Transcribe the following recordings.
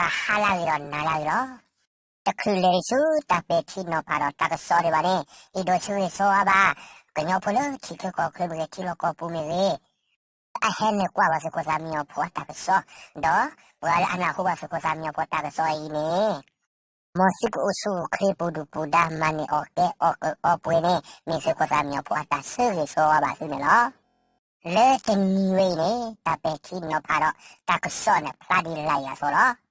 အဟါလၢအဂ့ၤဒီးနၤလၢအဂ့ၤလီၤ. တချုးလဲၤဆူတၢ်ပဲာ်ထံနီၤဖးဒီးတၢ်ကစီၣ်ဒံးဘၣ်န့ၣ် အဲၣ်ဒိးဆၢဂ့ၤဆၢဝါဘၣ် ကညီဖိလၢထံချၢကီၢ်ချၢမ့ၢ်ဂ့ၤ ထံလီၢ်ကီၢ်ပူၤမ့ၢ်ဂ့ၤ အဟဲနုာ်ကွၢ်ဘၣ်သုးခိၣ်သးမံညီၤဖိအတၢ်ကစီၣ် ဒီးပှၤလၢအနၢ်ဟူဘၣ်သုးခိၣ်သးမံညီၤဖိတၢ်ကစီၣ်အံၤန့ၣ် မ်သုကအိၣ်ဆူၣ်အိၣ်ချ့ပူၤဒုၣ်ပူၤဒါမၤန့ၢ်အီၣ်ကဲအီၣ်အီပှဲၤန့ၣ် မ့ၢ်သုးခိၣ်သးမံညီၤဖိအတၢ်ဆၢဂ့ၤဆၢဝါဘၣ်သုန့ၣ်လီၤ. လၢတနံၤဝဲအံၤန့ၣ် တၢ်ပဲာ်ထံနီၤဖးဒီးတၢ်ကစီၣ်န့ၣ်ဖျါဒ်လာ်အံၤအသိးလီၤ.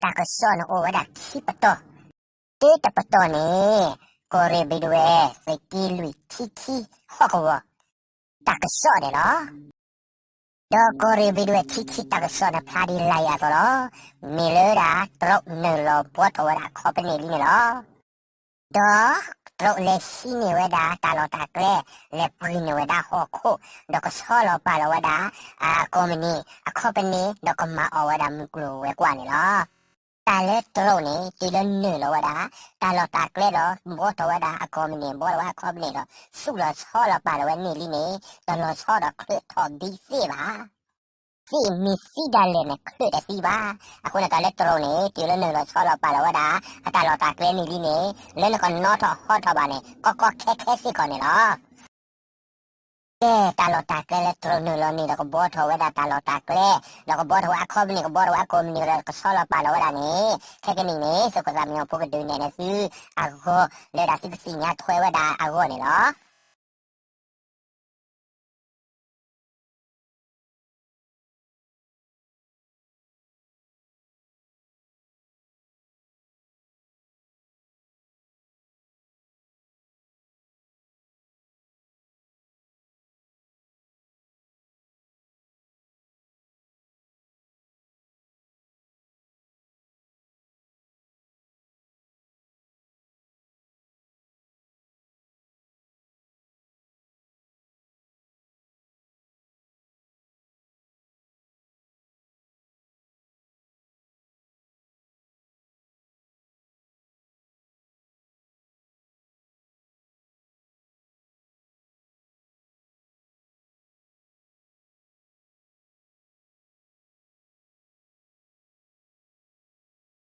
တၢ်ကစီၣ်န့ၣ်အိၣ်ဝဲဒၣ်ခံပတီၢ်, တၢတပတီၢ်န့ၣ် ကီၢ်ရ့ၣ်ဘံၣ်ဒဝဲၢ် သုးက့လွံၢ်ထံခံဟီၣ်ကဝီၤ တၢ်ကစီၣ်န့ၣ်လီၤ. ဒီးကီၢ်ရ့ၣ်ဘံၣ်ဒဝဲၢ်ထံခံတၢ်ကစီၣ်န့ၣ်ဖျါဒ်လာ်အံၤအသိးလီၤ. မ့ၢ်လၢဒၣ်တရူးနုာ်လီၤဘှီထီၣ်ဝဲဒၣ်အခီပနံၣ်လံန့ၣ်လီၤ. ဒီးတရူးလဲၤဟံးန့ၢ်ဝဲဒၣ်တၢ်လီၢ်တၢ်ကျဲ လဲၤပှ့ၤန့ၢ်ဝဲဒၣ်ဟီၣ်ခိၣ် ဒီးကဆီလီၤပာ်လီၤဝဲဒၣ် အကီၢ်မနံၤ အခီပနံၣ် ဒီးကမၤအီၣ်ဝဲဒၣ်မုၢ်ကျိၤဝဲၤကွာ်န့ၣ်လီၤ. တၢ်လၢတရူးန့ၣ် တုၤလၢနုာ်လီၤဝဲဒၣ် တၢ်လီၢ်တၢ်ကျဲဒီး ဘှီထီၣ်ဝဲဒၣ်အကီၢ်မနံၤ ဘှီထီၣ်ဝဲအခီပနံၣ်ဒီး သူၣ်လီၤဆီလီၤပာ်လီၤဝဲန့ၣ်လံန့ၣ် တလီၤဆီဒီးချုးထီၣ်ဘံသ့ၣ်ဘၣ်. သ့ၣ်မ့ၢ်သံဒၣ်လဲာ်န့ၣ် ချုးတသံဘၣ်. အဃိန့ၣ် တၢ်လၢတရူးန့ၣ် တုၤလၢနုာ်လီၤဆီလီၤပာ်လီၤဝဲဒၣ် အတၢ်လီၢ်တၢ်ကျဲန့ၣ်လံန့ၣ် လၢနကနီၣ်ထီၣ်ဟီထီၣ်ဘၣ်န့ၣ် ကီကီခဲခဲစ့ၢ်ကီးန့ၣ်လီၤ. ကဲ တၢ်လီၢ်တၢ်ကျဲလၢတရူးနုာ်လီၤန့ၣ်ဒီး ကဘှီထီၣ်ဝဲဒၣ်တၢ်လီၢ်တၢ်ကျဲ, ဒီးကဘှီထီၣ်ဝဲအခီပနံၣ် ကဘှီထီၣ်ဝဲအကီၢ်မနံၤဒီး ကဆီလီၤပာ်လီၤဝဲဒၣ်န့ၣ် ခဲကနံၣ်န့ၣ် သုးခိၣ်သးမံညီၤဖိကဒုးနဲၣ်န့ၢ်သုအဂီၢ် လၢဒၣ်သုကသ့ၣ်ညါထွဲဝဲဒၣ်အဂီၢ်န့ၣ်လီၤ.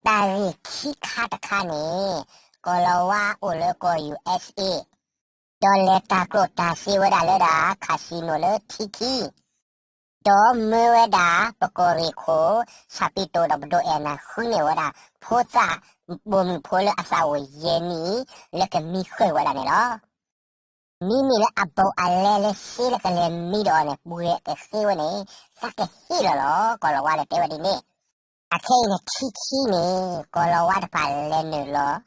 တၢ်ဂ့ၢ်ခံခါတခါန့ၣ် ကီၢ်လီၤဝါအိၣ်လၢကီၢ် ယူႇအၢၣ်စ်အ့ ဒီးလဲၤတၢ်ကျိၣ်တၢ်စ့ဝဲဒၣ်လၢဒၣ် casino လၢထံခံ, ဒီးမၢဝဲဒၣ် ပကီၢ်ရ့ၣ်ခိၣ် ဆၣ်ပံတိၣ်ဒီးပဒိၣ်အဲၣ်နၤ ဃုန့ၢ်ဝဲဒၣ် ဖိသၣ်ပိာ်မုၣ်ဖိလၢအသးအိၣ်ယဲၢ်နံၣ် လၢကမံဃုာ်ဝဲဒၣ်န့ၣ်လီၤ. မ့မ့ၢ်လၢအဘူးအလဲလၢစ့လၢကလဲၤမံဒီးအီၤန့ၣ် ပှဲၤကဃ့ဝဲန့ၣ် သးကဟ့ၣ်လီၤလီၤ ကီၢ်လီၤဝါဒီးတဲဝဲဒ်န့ၣ်. အခဲအံၤန့ၣ် ထံခံန့ၣ် ကီၢ်လီၤဝါတဖၣ်လဲၤနုာ်လီၤ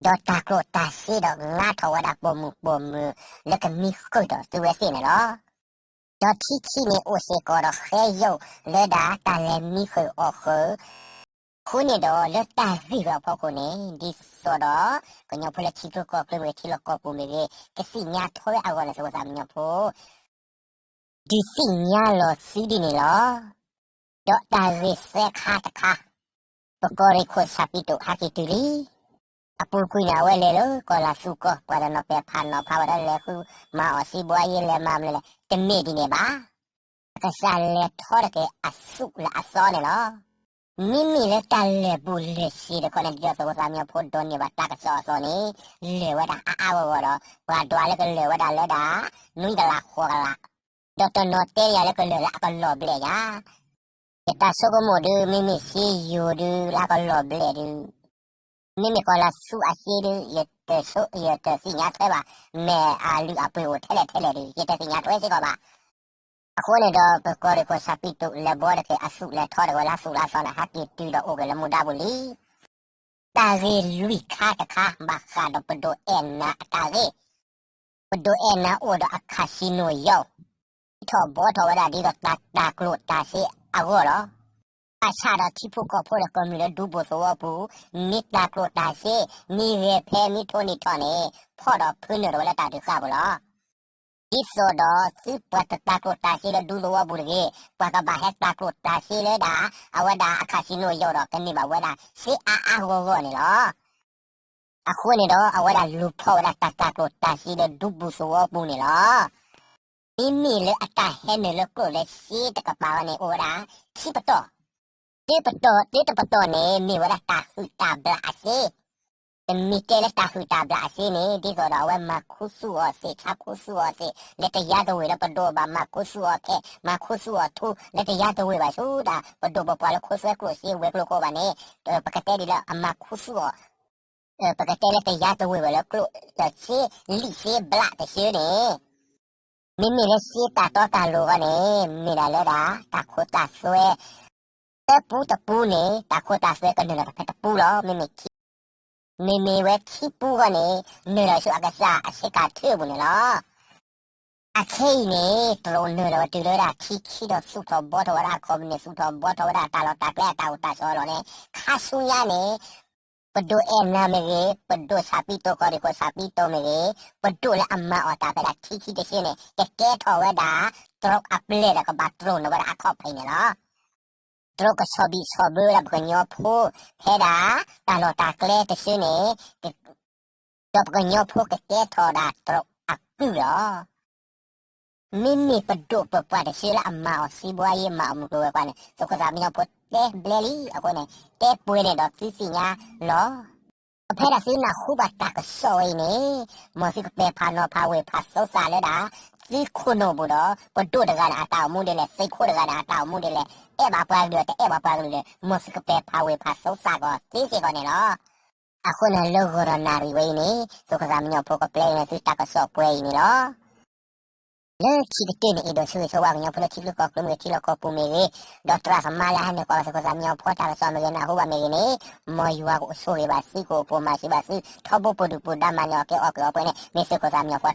ဒီးတၢ်ကျိၣ်တၢ်စ့ဒီးငါထီၣ်ဝဲဒၣ်ပိာ်မုၣ်ပိာ်မုၣ်လၢကမံဃုာ်ဒီးသုဝဲသ့ၣ်န့ၣ်လီၤ. ဒီးထံခံန့ၣ်အိၣ်စ့ၢ်ကီးဒီးဃဲယိာ်လၢဒၣ်တၢ်လဲၤမံဃုာ်အီၣ်ဃုာ် အဃိန့ၣ်ဒီးလၢတၢ်ဂ့ၢ်ဝဲအဖီခိၣ်န့ၣ် ဒ်သိးဒီး ကညီဖိလၢထံချၢကီၢ်ချၢမ့ၢ်ဂ့ၤ ထံလီၢ်ကီၢ်ပူၤမ့ၢ်ဂ့ၤ ကသ့ၣ်ညါထီၣ်ဝဲအဂီၢ်န့ၣ် သုးခိၣ်သးမံညီၤဖိ ဒုးသ့ၣ်ညါလီၤသုဒ်န့ၣ်လီၤ. ဒီးတၢ်ဂ့ၢ်သၢခါတခါ ပကီၢ်ရ့ၣ်ခိၣ်ဆၣ်ပံတိၣ်ဟဲက့ၤတုၤလံ. အပူၤကွံာ်န့ၣ် အဝဲလဲၤလၢကီၢ်လၤသူကီၢ် ပှၤတနီၤပဲာ်ဖးနီၤဖးဝဲဒီးလဲၤဃုမၤအီၣ်စံးဘှါယ့လဲၤမၤမနုၤလဲၣ် တမ့ၢ်ဒ်န့ၣ်ဘၣ်. အကစၢ်လဲၤထီၣ်တက့ၢ်အသူၣ်လၢအသီန့ၣ်လီၤ. မ့မ့ၢ်လၢတၢ်လဲၤဘူးလဲၤဆ့တခီန့ၣ် ဒ်သိးသုးခိၣ်သးမံညီၤဖိဒိးန့ၢ်ဘၣ်တၢ်ကစီၣ်အသိးန့ၣ် လဲၤဝဲဒၣ်အါအါဂီၢ်ဂီၢ်ဒီး ပှၤဒွးလၢကလဲၤဝဲဒၣ်လၢဒၣ် နွံကလးဃိးကလး ဒီးတနီၤတဲယၤလၢကလဲၤလၢအကလီၢ်ဘျဲၣ်ယၤ ယတၢ်ဆိကမိၣ်ဒုး မ့မ့ၢ်စ့ယိၤဒုး လၢအကလီၢ်ဘျဲၣ်ဒုး မ့မ့ၢ်ကီၢ်လၤသူအစ့ဒုး ယတဆိ ယတသ့ၣ်ညါထွဲဘၣ်. မ့ၢ်အလုၢ်အပှ့ၤအိၣ်ထဲလဲၣ်ထဲလဲၣ်ဒုး ယတသ့ၣ်ညါထွဲစ့ၢ်ကီးဘၣ်. အဃိန့ၣ်ဒီး ပကီၢ်ရ့ၣ်ခိၣ်ဆၣ်ပံတိၣ်လဲၤဘှီတက့ၢ်အသူၣ်လဲၤထီၣ်တဝဲလၢသူၣ်လၢသီန့ၣ် ဟဲက့ၤတုၤဒီးအိၣ်က့ၤလၢမူဒါပူၤလံ. တၢ်ဂ့ၢ်လွံၢ်ခါတခါ ဘၣ်ဃးဒီးပဒိၣ်အဲၣ်နၤအတၢ်ဂ့ၢ် ပဒိၣ်အဲၣ်နၤအိၣ်ဒီးအ casino ယီၤ ထီၣ်ဘှီထီၣ်ဝဲဒၣ်ဒ်သိးတၢ်တၢ်ကျိၣ်တၢ်စ့အဂီၢ်လီၤ. ဘၣ်ဆၣ်ဒီးထံဖိကီၢ်ဖိဒီးကမျၢၢ်လၢဒူပူၤသဝီပူၤ မ့ၢ်တၢ်ကျိၣ်တၢ်စ့ မ့ၢ်ဂဲၤဖဲမ့ၢ်ထိၣ်န့ၢ်ထီၣ်န့ၣ် ဖီၣ်ဒီးဖုနုာ်ထီၣ်ဝဲလၢတၢ်ဒုးဃာ်ပူၤလီၤ. ဒ်သိးဒီးသုပှၤတတၢ်ကျိၣ်တၢ်စ့လၢဒူသဝီပူၤတဂ့ၤ ပှၤကဘၣ်ဟဲတၢ်ကျိၣ်တၢ်စ့လၢဒၣ် အဝဲဒၣ်အ casino ယီၤဒီးကန့ၢ်ဘၣ်ဝဲဒၣ်စ့အါအါဂီၢ်ဂီၢ်န့ၣ်လီၤ. အဃိန့ၣ်ဒီး အဝဲဒၣ်လူၤဖီၣ်ဝဲဒၣ်တၢ်တၢ်ကျိၣ်တၢ်စ့လၢဒူပူၤသဝီပူၤန့ၣ်လီၤ. မ့မ့ၢ်လၢအတၢ်ဟဲနုာ်လၢကျိၣ်လၢစ့တကပၤဝဲန့ၣ် အိၣ်ဝဲဒၣ်ခံပတီၢ်. တၢ်ပတီၢ် တၢ်ပတီၢ်န့ၣ် မ့ၢ်ဝဲဒၣ်တၢ်ဟုၣ်တၢ်ဘျၣ်အစ့, တမ့ၢ်တဲလၢတၢ်ဟုၣ်တၢ်ဘျၣ်အစ့န့ၣ် ဒ်သိးဒီးအဝဲမၤခူသူၣ်အီၤသ့ၣ် ဆါခူသူၣ်အီၤသ့ၣ် လၢတယါတဝ့ၢ်လၢပဒိၣ်ဘၣ်မၤခူသူၣ်အီၤခဲ မၤခူသူၣ်အီၤထူ လၢတယါတဝ့ၢ်ဘၣ်ဆူတၢ် ပဒိၣ်ပပှၢ်လၢခူသူၣ်ဝဲကျိၣ်စ့ဝဲၤကျိၤခိၣ်ဘၣ်န့ၣ် ပကတဲဒ်လၢအမၤခူသူၣ်အီၤ ပကတဲလၢတယါတဝ့ၢ်ဝဲလၢကျိၣ်စ့ လံာ်စ့ဘျၣ်တဆၢန့ၣ် မ့မ့ၢ်လၢစ့တၢ်တီတၢ်လိၤအဂီၢ်န့ၣ် မ့ၢ်ဒၣ်လၢဒၣ် တၢ်ခိတၢ်သွဲ တပူတပူန့ၣ် တၢ်ခိတၢ်သွဲကနုာ်လီၤဖဲတပူလီၤ. မ့မ့ၢ်ခံ မ့မ့ၢ်ဝဲခံပူအဂီၢ်န့ၣ် နုာ်လီၤဆူအကစၢ်အဆ့ကၤထၢပူၤန့ၣ်လီၤ. အခဲအံၤန့ၣ် တရူးနုာ်လီၤဝဲတုၤလၢဒၣ်ထံခံဒီးသူၣ်ထီၣ်ဘှီထီၣ်ဝဲဒၣ်အခီပနံၣ် သူၣ်ထီၣ်ဘှီထီၣ်ဝဲဒၣ်တၢ်လီၢ်တၢ်ကျဲအတၢ်အိၣ်တၢ်ဆိးအလီၢ်န့ၣ် ခါဆူညါန့ၣ် ပဒိၣ်အဲၣ်နၤမ့ၢ်ဂ့ၤ ပဒိၣ်ဆၣ်ပံတိၣ်ကီၢ်ရ့ၣ်ခိၣ်ဆၣ်ပံတိၣ်မ့ၢ်ဂ့ၤ ပဒိၣ်လၢအမၤအီၣ်တၢ်ဖဲဒၣ်ထံခံတဆၢန့ၣ် ကကဲထီၣ်ဝဲဒၣ် တရူးအပျဲၢ်ဒီးကဘၣ်တရူးန့ၢ်ဝဲဒၣ်အခီၣ်ဖံးန့ၣ်လီၤ. တရူးကဆီၣ်ဘံၣ်ဆီၣ်ဘၢဝဲဒၣ်ပှၤကညီဖိ ဖဲဒၣ် တၢ်လီၢ်တၢ်ကျဲတဆၢန့ၣ် ဒီးပှၤကညီဖိကကဲထီၣ်ဒၣ်တရူးအကုၢ်လီၤ. မ့မ့ၢ်ပဒိၣ်ပပှၢ်တဆၢလၢအမၤအီၣ်စံးဘှါယံၤ မၤအီၣ်မုၢ်ကျိၤဝဲၤကွာ်န့ၣ် သုးခိၣ်သၣ်မံညီၤဖိတဲဘျဲလံအဃိန့ၣ် တဲပှဲၤန့ၣ်ဒီးသုသ့ၣ်ညါလီၤ. ဖဲဒၣ်သုနၢ်ဟူဘၣ်တၢ်ကစီၣ်ဝဲအံၤန့ၣ် မ်သုကပဲာ်ဖးနီၤဖးဝ့ၢ်ဖးသုသးလၢဒၣ် သုခိၣ်နူာ်ပူၤဒီး ပဒိၣ်တဂၤန့ၣ် အတၢ်အိၣ်မူဒ်လဲၣ် သုးခိၣ်တဂၤန့ၣ် အတၢ်အိၣ်မူဒ်လဲၣ် အဲၣ်ဘၣ်ပှၤကလုာ်ဒီး တအဲၣ်ဘၣ်ပှၤကလုာ်ဒီး မ်သုကပဲာ်ဖးဝ့ၢ်ဖးသုသးကီးသ့စ့ၢ်ကီးန့ၣ်လီၤ. အဃိန့ၣ်လၢဂီၤဒီးနၣ်ရံၣ်ဝဲအံၤန့ၣ် သုးခိၣ်သၣ်မံညီၤဖိကပျဲက့ၤန့ၢ်သုတၢ်ကစီၣ်ပှဲၤအံၤန့ၣ်လီၤ. လၢခံကတၢၢ်န့ၣ် အဲၣ်ဒိးဆၢဂ့ၤဆၢဝါကညီဖိလၢထံချၢကီၢ်ချၢမ့ၢ်ဂ့ၤ ထံလီၢ်ကီၢ်ပူၤမ့ၢ်ဂ့ၤ, ဒီးသရၣ်သမါလၢဟဲနုာ်ကွၢ်ဘၣ်သုးခိၣ်သၣ်မံညီၤဖိတၢ်ကစီၣ်မ့ၢ်ဂ့ၤ နၢ်ဟူဘၣ်မ့ၢ်ဂ့ၤန့ၣ်, မ်ယွၤကအိၣ်ဆိၣ်ဂ့ၤဘၣ်သု ကအိၣ်ဖှိၣ်မၤစၢၤဘၣ်သု ထီဘိပဒုၣ်ပဒါမၤန့ၢ်အီၣ်ကဲအီၣ်က့ၤအီပှဲၤန့ၣ် မ့ၢ်သုးခိၣ်သၣ်မံညီၤဖိ